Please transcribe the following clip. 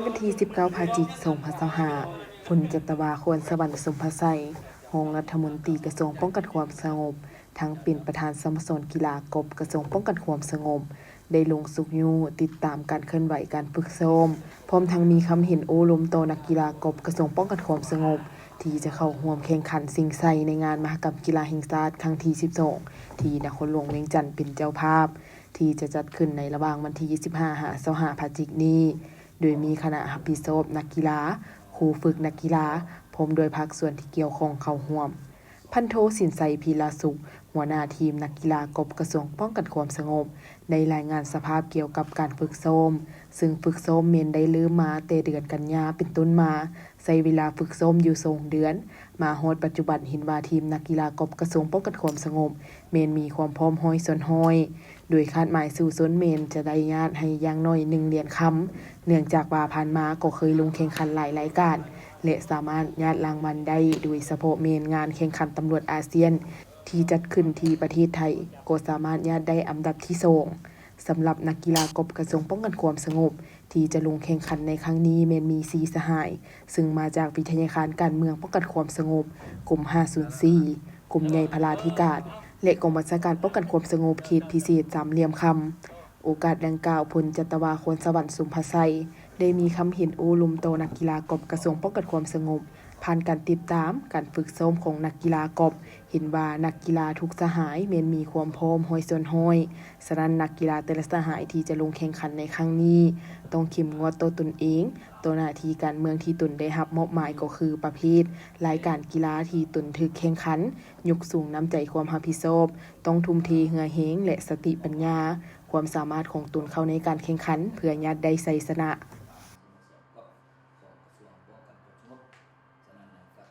ວັນທີສິບເກົ້າ ພະຈິກ ສອງພັນຊາວຫ້າ ພົນຈັດຕະວາ ຄວນສະຫວັນ ສົມພະໄຊ ຮອງລັດຖະມົນຕີກະຊວງປ້ອງກັນຄວາມສະຫງົບ ທັງເປັນປະທານສະໂມສອນກິລາກອບກະຊວງປ້ອງກັນຄວາມສະຫງົບ ໄດ້ລົງຊຸກຍູ້ຕິດຕາມການເຄື່ອນໄຫວການຝຶກຊ້ອມ, ພ້ອມທັງມີຄຳເຫັນໂອ້ລົມຕໍ່ນັກກິລາກອບກະຊວງປ້ອງກັນຄວາມສະຫງົບ ທີ່ຈະເຂົ້າຮ່ວມແຂ່ງຂັນຊິງໄຊໃນງານມະຫະກຳກິລາແຫ່ງຊາດຄັ້ງທີສິບສອງ ທີ່ນະຄອນຫຼວງວຽງຈັນເປັນເຈົ້າພາບ, ທີ່ຈະຈັດຂຶ້ນໃນລະຫວ່າງວັນທີຊາວຫ້າ ຫາ ຊາວຫ້າ ພະຈິກນີ້, ໂດຍມີຄະນະຮັບຜິດຊອບນັກກິລາ, ຄູຝຶກນັກກິລາ, ພ້ອມດ້ວຍພາກສ່ວນທີ່ກ່ຽວຂ້ອງເຂົ້າຮ່ວມ. ພັນໂທ ສິນໄຊ ພີລາສຸກ ຫົວໜ້າທີມນັກກິລາກອບກະຊວງປ້ອງກັນຄວາມສະຫງົບ ໄດ້ລາຍງານສະພາບກ່ຽວກັບການຝຶກຊ້ອມ, ເຊິ່ງຝຶກຊ້ອມແມ່ນໄດ້ເລີ່ມມາແຕ່ເດືອນກັນຍາເປັນຕົ້ນມາ, ໃຊ້ເວລາຝຶກຊ້ອມຢູ່ສອງເດືອນ, ມາຮອດປັດຈຸບັນເຫັນວ່າທີມນັກກິລາກອບກະຊວງປ້ອງກັນຄວາມສະຫງົບ ແມ່ນມີຄວາມພ້ອມຮ້ອຍສ່ວນຮ້ອຍ, ໂດຍຄາດໝາຍສູ້ຊົນແມ່ນຈະໄດ້ຍາດໃຫ້ຢ່າງໜ້ອຍໜຶ່ງຫຼຽນຄຳ, ເນື່ອງຈາກວ່າຜ່ານມາກໍເຄີຍລົງແຂ່ງຂັນຫຼາຍລາຍການ ແລະ ສາມາດຍາດລາງວັນໄດ້, ໂດຍສະເພາະແມ່ນງານແຂ່ງຂັນຕຳຫຼວດອາຊຽນ ທີ່ຈັດຂຶ້ນທີ່ປະເທດໄທ ກໍສາມາດຍາດໄດ້ອັນດັບທີສອງ. ສຳລັບນັກກິລາກອບກະຊວງປ້ອງກັນຄວາມສະຫງົບ ທີ່ຈະລົງແຂ່ງຂັນໃນຄັ້ງນີ້ແມ່ນມີສີ່ສະຫາຍ, ເຊິ່ງມາຈາກວິທະຍາຄານການເມືອງປ້ອງກັນຄວາມສະຫງົບ ກົມຫ້າສູນສີ່, ກົມໃຫຍ່ພະລາທິການ ແລະ ກອງບັນຊາການປ້ອງກັນຄວາມສະຫງົບເຂດພິເສດສາມຫຼ່ຽມຄຳ. ໂອກາດດັ່ງກ່າວ, ພົນຈັດຕະວາ ຄວນສະຫວັນ ສົມພະໄຊ ໄດ້ມີຄຳເຫັນໂອ້ລົມຕໍ່ນັກກິລາກອບກະຊວງປ້ອງກັນຄວາມສະຫງົບ ຜ່ານການຕິດຕາມການຝຶກຊ້ອມຂອງນັກກິລາກອບ, ເຫັນວ່ານັກກິລາທຸກສະຫາຍແມ່ນມີຄວາມພ້ອມຮ້ອຍສ່ວນຮ້ອຍ, ສະນັ້ນນັກກິລາແຕ່ລະສະຫາຍທີ່ຈະລົງແຂ່ງຂັນໃນຄັ້ງນີ້ ຕ້ອງເຂັ້ມງວດຕໍ່ຕົນເອງ, ຕໍ່ໜ້າທີ່ການເມືອງທີ່ຕົນໄດ້ຮັບມອບໝາຍ ກໍຄືປະເພດລາຍການກິລາທີ່ຕົນຖືກແຂ່ງຂັນ, ຍົກສູງນ້ຳໃຈຄວາມຮັບຜິດຊອບ, ຕ້ອງທຸ່ມເທເຫື່ອແຮງ ແລະ ສະຕິປັນຍາ, ຄວາມສາມາດຂອງຕົນເຂົ້າໃນການແຂ່ງຂັນ ເພື່ອຍາດໄດ້ໄຊຊະນະ.